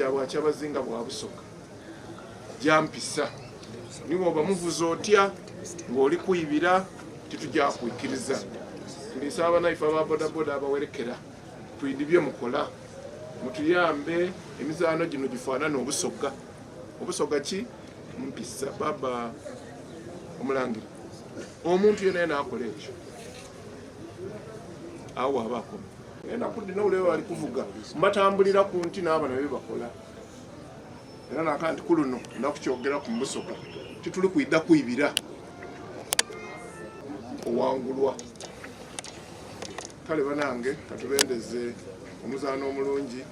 gya Bwakyabazinga bwa Busoga, gya mpisa. Ni bw'oba muvuzi otya ng'oli kwibira, tituja kukwikiriza. Tuliisa abanaife aba bodaboda abawerekera, twidhi bye mukola. Mutuyambe emizaano gino gifaanane Obusoga. Obusoga ki? Mpisa. Baba Omulangira, omuntu yenayena akola ekyo, awo aba akoma. Enaku dhino buli bali kuvuga mbatambulira ku nti n'abana bye bakola era naka nti kuluno ndakukyogera ku Busoga tituli kwidha kwibira owangulwa. Kale banange katubendeze omuzaano omulungi.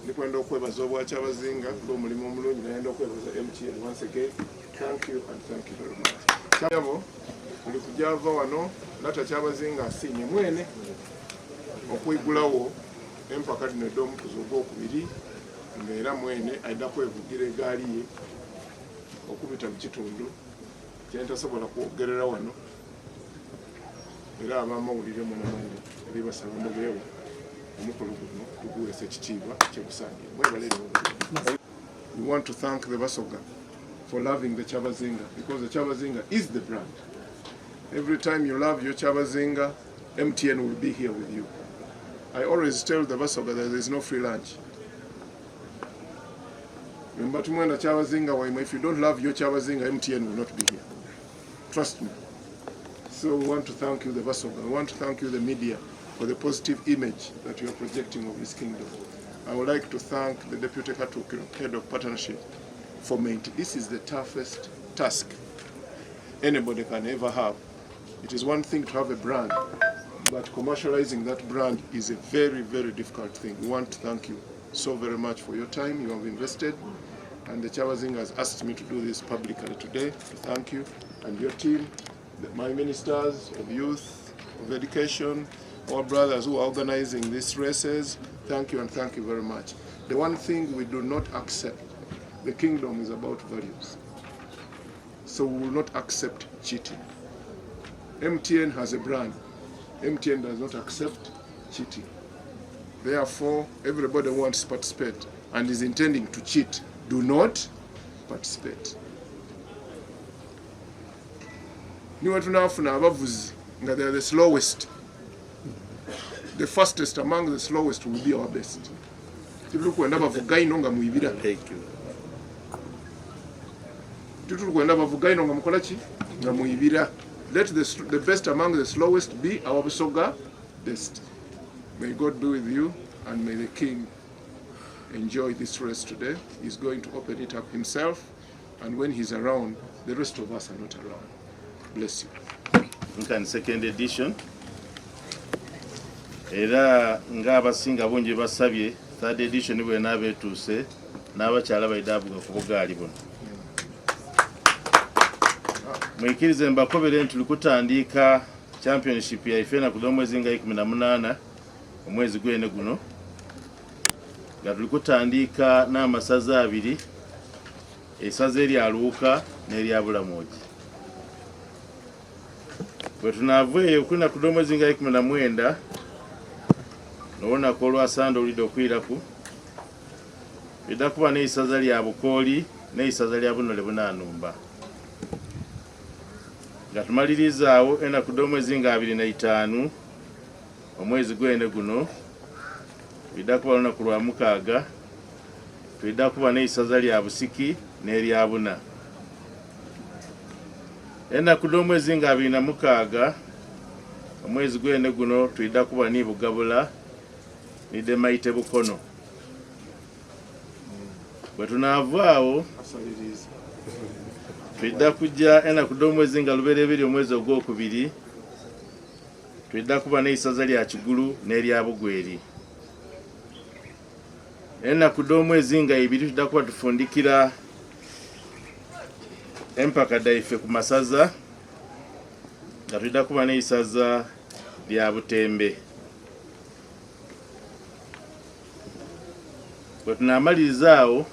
Ndikwenda okwebaza Obwakyabazinga olw'omulimu omulungi nayenda okwebaza MTN once again. Thank you and thank you very much. Kyabo tuli kujava wano lata Kyabazinga asiimye mwene okwigulawo empaka dhino edh'omukuzi ogwokubiri nga era mwene aidha kwevugira egaali ye okubita mu kitundu kyentasobola kwogerera wano era abamawulire mwenamwene ebibasaba mubeewo omukolo guno tuguweesa ekitiibwa kyegusaanira. Mwebale nnyo. We want to thank the Basoga for loving the Kyabazinga because the Kyabazinga is the brand. Every time you love your Kyabazinga, MTN will be here with you. I always tell the Basoga that there is no free lunch. Remember tumwenda Kyabazinga waimwe, if you don't love your Kyabazinga, MTN will not be here. Trust me. So we want to thank you, the Basoga. We want to thank you, the media, for the positive image that you are projecting of this kingdom. I would like to thank the Deputy Katukiro, Head of Partnership, for maintaining. This is the toughest task anybody can ever have. It is one thing to have a brand, but commercializing that brand is a very, very difficult thing. We want to thank you so very much for your time you have invested. And the Kyabazinga has asked me to do this publicly today, to thank you and your team, my ministers of youth, of education, our brothers who are organizing these races. Thank you and thank you very much. The one thing we do not accept, the kingdom is about values. So we will not accept cheating. MTN has a brand. MTN does not accept cheating. Therefore, everybody wants to participate and is intending to cheat. Do not participate. Niwe tunafuna abavuzi nga they are the slowest. The fastest among the slowest will be our best. Tituli kwenda bavuga ino nga mwibira. Thank you. Tituli kwenda bavuga ino nga mukola ki? Nga mwibira. Let the best among the slowest be our Busoga best. May God be with you and may the King enjoy this race today. He's going to open it up himself, and when he's around, the rest of us are not around. Bless you. Nkani second edition era ng'abasinga bungi basabye third edition bwenaaba etuuse n'abakyala baidha avuga ku bugaali buno. Mwikirize mbakobere nti tuli kutandiika championship yaife enaku dh'omwezi nga 18 omwezi gwene guno nga tuli kutandiika n'amasaza abiri, eisaza erya Luuka n'erya Bulamogi. Bwe tunaava eyo ku naku dh'omwezi nga 19 n'olunaku olwa Sande olwidha okwiraku, twidha kuba n'eisaza lya Bukooli n'eisaza lya Bunole Bunanumba. Nga tumaliriiza agho enaku dh'omwezi nga 25 omwezi gwene guno, lwidha kuba lunaku lwa mukaaga, twidha kuba n'eisaza lya Busiki n'erya Buna. Enaku dh'omwezi nga 26 omwezi gwene guno, twidha kuba ni Bugabula ni Dhemaite Bukono. Bwe tunaava agho, twidha kuja enaku dh'omwezi nga lubereberye omwezi ogwokubiri, twidha kuba n'eisaza lya Kigulu n'erya Bugweri. Enaku dh'omwezi nga ibiri twidha kuba tufundikira empaka dhaife ku masaza, nga twidha kuba n'eisaza lya Butembe. Bwe tunaamaliriza agho,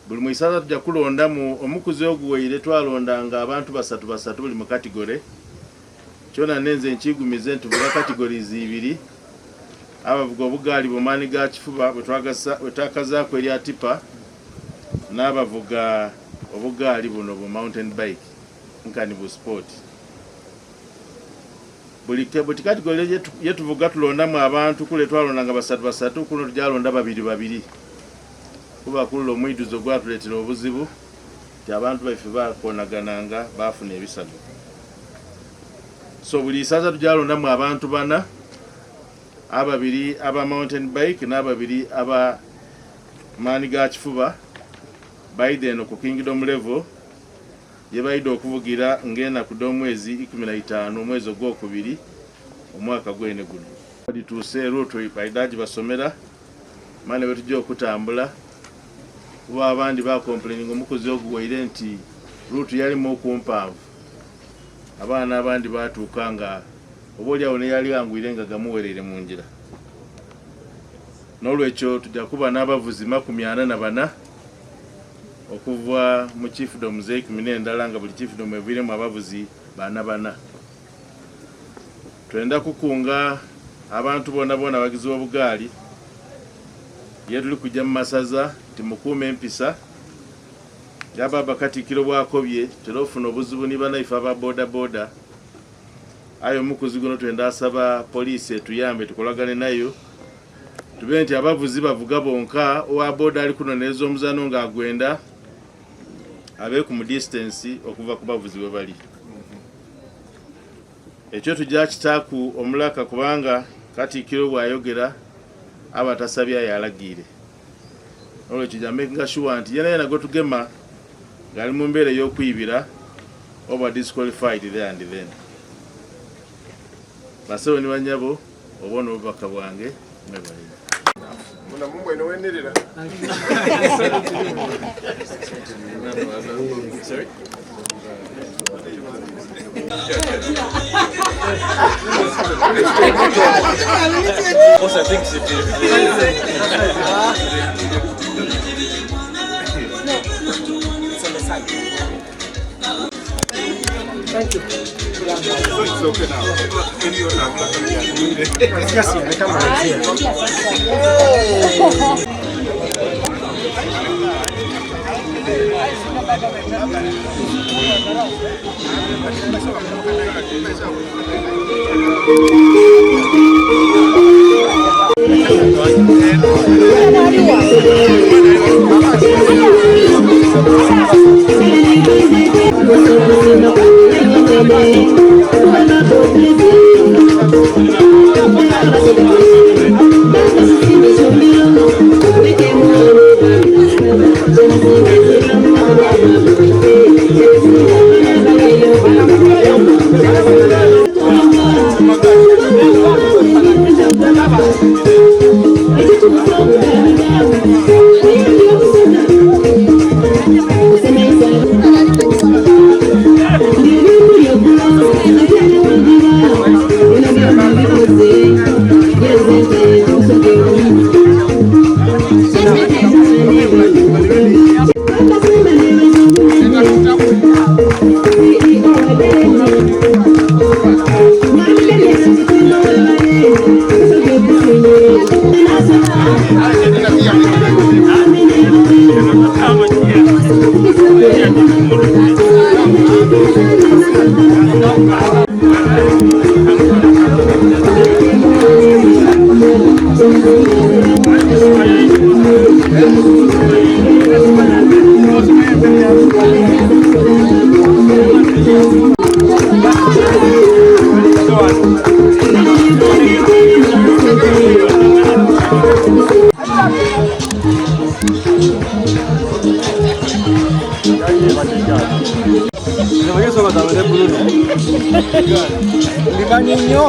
buli mu isaza tuja kulondamu omukuzi oguwaire. Twalondanga abantu basatu basatu buli mu katigore. Kyona nenze nkiigumize nti buba categories ibiri. Abavuga obugaali bu maani ga kifuba bwe twakazaaku erya tipa, n'abavuga obugaali buno bu mountain bike nkani bu sport. Buli buli category yetuvuga tulondamu abantu. Kule twalondanga basatu basatu, kuno tujalonda babiri babiri, kuba kulula omwiduzo gwatuleetera obuzibu ti abantu baife bakonagananga bafuna ebisago. So buli isaza tujalondamu abantu bana, ababiri aba mountain bike n'ababiri aba maani ga kifuba. Baida eno ku kingdom level gye baida okuvugira ng'enaku dh'omwezi 15 omwezi ogwokubiri omwaka gwene guno. Lituuse route baida gibasomera mane bwe tujja okutambula, kuba abandi bacomplaininga omukuzi oguwaire nti route yalimu okumpanvu. Abaana abandi batuuka nga oba oliawo neyali angwire nga gamuwereire mu ngira. N'olwekyo tujja kuba n'abavuzi 44 okuva mu chiefdoms 11, nga buli chiefdom eviiremu abavuzi bana bana. Twenda kukunga abantu bona bona abagizi b'obugaali ye tuli kujja mu masaza timukuuma empisa yababa. Katikkiro bwakobye tera ofuna obuzibu ni banaife aba boda boda, aye omukuzi guno twenda asaba poliisi etuyambe tukolagane nayo, tube nti abavuzi bavuga bonka. Owa boda ali kunonereza omuzano ng'agwenda abe ku mu distance okuva ku bavuzi bwe bali. Ekyo tujja kitaaku omulaka, kubanga katikkiro bw'ayogera aba tasabye, ayalagiire. Olwekyo ja makinga sure nti yena yena gwetugema ng'ali mu mbeera ey'okwibira oba disqualified there and then. Basebo ni banyabo, obona obubaka bwange, mwebalire. Muna Mungu inowenerera. Sorry? Also, I think c'était. It's on the side. So it's okay now. Any other Yes, the camera is here. Mbimanyi nnyo.